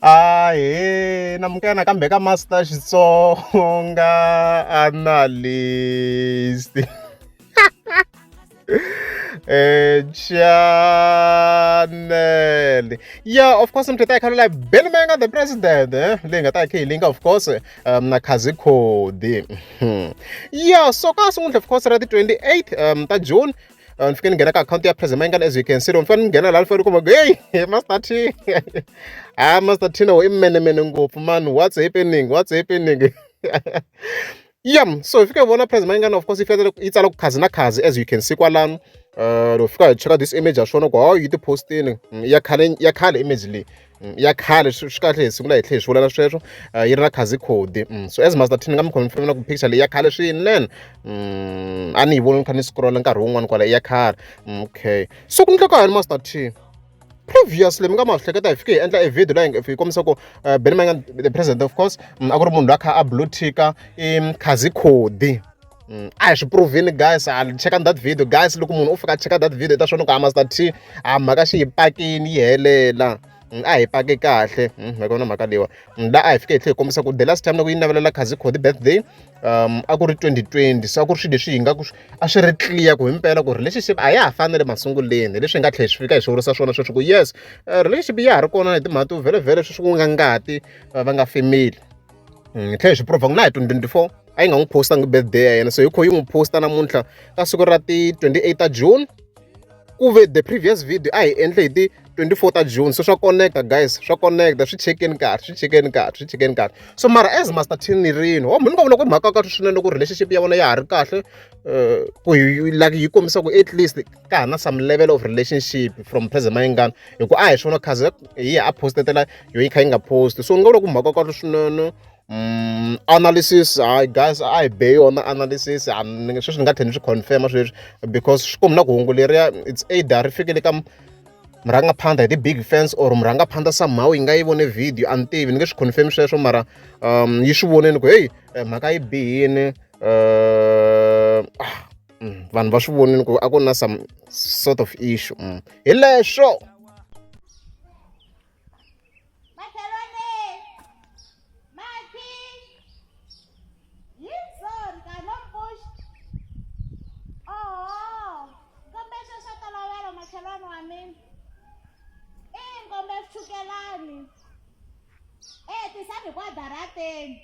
Ahee namukela nakambe ka Master Xitsonga Analyst channel yeah of course mi ta kha la Benny Mayengani the president leyi nga ta kha yi linka of course na Khazi Khodi yeah so ka sungula of course ra ti 28 ta June ni fike ni nghena ka akhawunti ya President Mayengani as you can see loko ni fane ni nghena laha ni fanele ni kuma ku hey Master T ah Master T na i menemene ngopfu man what's happening what's happening yeah so hi fike hi vona President Mayengani of course yi fika yi tsala ku khazi na khazi as you can see kwalano loko fika hi cheka this image ya swona ku hawu yi ti postini ya khale ya khale image leyi ya khale swi kahle hi sungula hi tlhe hi swi vula na sweswo yi ri na khazi khodi so as Master T ni nga mi confirm ku picture leyi ya khale swinene a ni yi voni ni kha ni scroll nkarhi wun'wani kwala i ya khale okay so ku endleka yini Master T previously mi nga ma swi hleketa hi fike hi endla e video laha hi kombisa ku Benny Mayengani the president of course a ku ri munhu loyi a kha a blue tick-a i khazi khodi a hi swi provini guys a cheka that video guys loko munhu u fika a cheka that video i ta swi vona ku a Master T a mhaka xi yi pakini yi helela a hi pake kahle ma vona mhaka leyiwa la a hi fike hi tlhela hi kombisa ku the last time loko yi navelela Khazi Khodi birthday a ku ri 2020 so a ku ri swilo leswi hi nga ku a swi ri clear ku himpela ku relationship a ya ha fani na le masunguleni leswi hi nga tlhela hi swi fika hi swi vurisa swona sweswo ku yes relationship ya ha ri kona hi timhaka to vhele sweswi ku nga ngati va nga femeli hi tlhela hi swi prova ku na hi 2024 a yi nga n'wi postangi birthday ya yena so hi kho yi n'wi posta namuntlha ka siku ra ti 28 ta June ku ve the previous video a hi endle hi ti 24 ta June so swa connecta guys swa connecta swi chekeni kahle swi chekeni kahle swi chekeni kahle so mara as Master T ni rini ho munhu nga vula ku mhaka kahle swinene ku relationship ya vona ya ha ri kahle ku hi like yi kombisa ku at least ka ha na some level of relationship from President Mayengani hi ku a hi swona khazi hi ya a postetela yo yi kha yi nga post so ni nga vula ku mhaka kahle swinene analysis hayi guys a hi be yona analysis a ni sweswi ni nga tlhela ni swi confirm sweswi because swi kombi na ku hungu leriya it's either ri fikele ka murhangaphandha hi ti-big fans or murhangaphandha somehow yi nga yi vone video a ni tivi ni nge swi confirm sweswo mara yi swi voneni ku heyi mhaka yi bihini vanhu va swi vonini ku a ku na some sort of issue hi leswo. Makhelwane! Makhi! Yini sorry ka no push. Oho! Kombe swo swa tolovelo makhelwane wa mina. I kombe swichukelani. Eh tisani kwa darateni.